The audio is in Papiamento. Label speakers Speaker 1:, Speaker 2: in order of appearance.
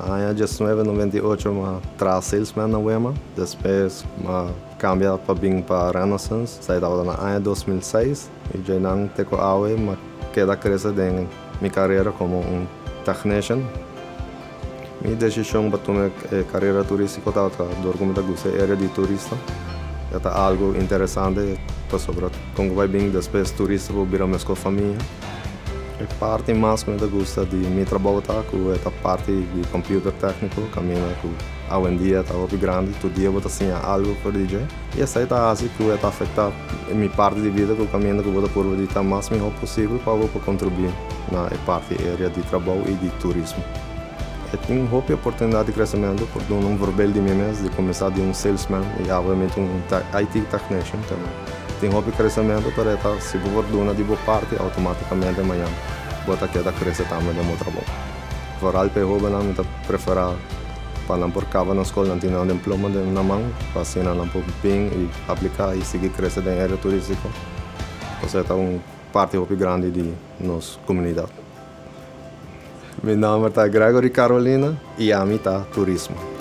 Speaker 1: Aña 1998 m'a traha salesman na Wema, despues m'a kambia pa bin pa Renaissance, esei tabata na aña 2006 i djeinan te ku awe m'a keda krese den mi karera komo un technician. Mi desishon pa tuma e karera turístiko tabata dor ku mi ta gusta e area di turista. E ta algu interesante pasobra kon ku bai bin despues turista por bira meskos famia. E parti mas ku mi ta gusta di mi trabou ta ku e ta parti di computer tecnico kaminda ku awendia ta hopi grandi tur dia bo ta siña algu for di dje i esei ta hasi ku e ta afecta mi parti di bida ku kaminda ku bo ta purba di ta mas miho posibel pa bo por contribui na e parti area di trabou i di turismo. E tin hopi oportunidad di crecemento por duna un voorbeeld di mi mes di cuminsa di un salesman i awe mi ta un IT technician. Tin hopi kresementu, pero e ta si bo por duna di bo parti, outomátikamente mañan bo ta keda krese tambe den bo trabou. Vooral pa e hóbennan mi ta preferá pa nan por kaba nan skol, nan tin nan diploma den nan man, pa asina nan por bin i apliká i sigui krese den área turístiko, pasobra e ta un parti hopi grandi di nos komunidat. Mi nòmber ta Gregory Carolina i ami ta turismo.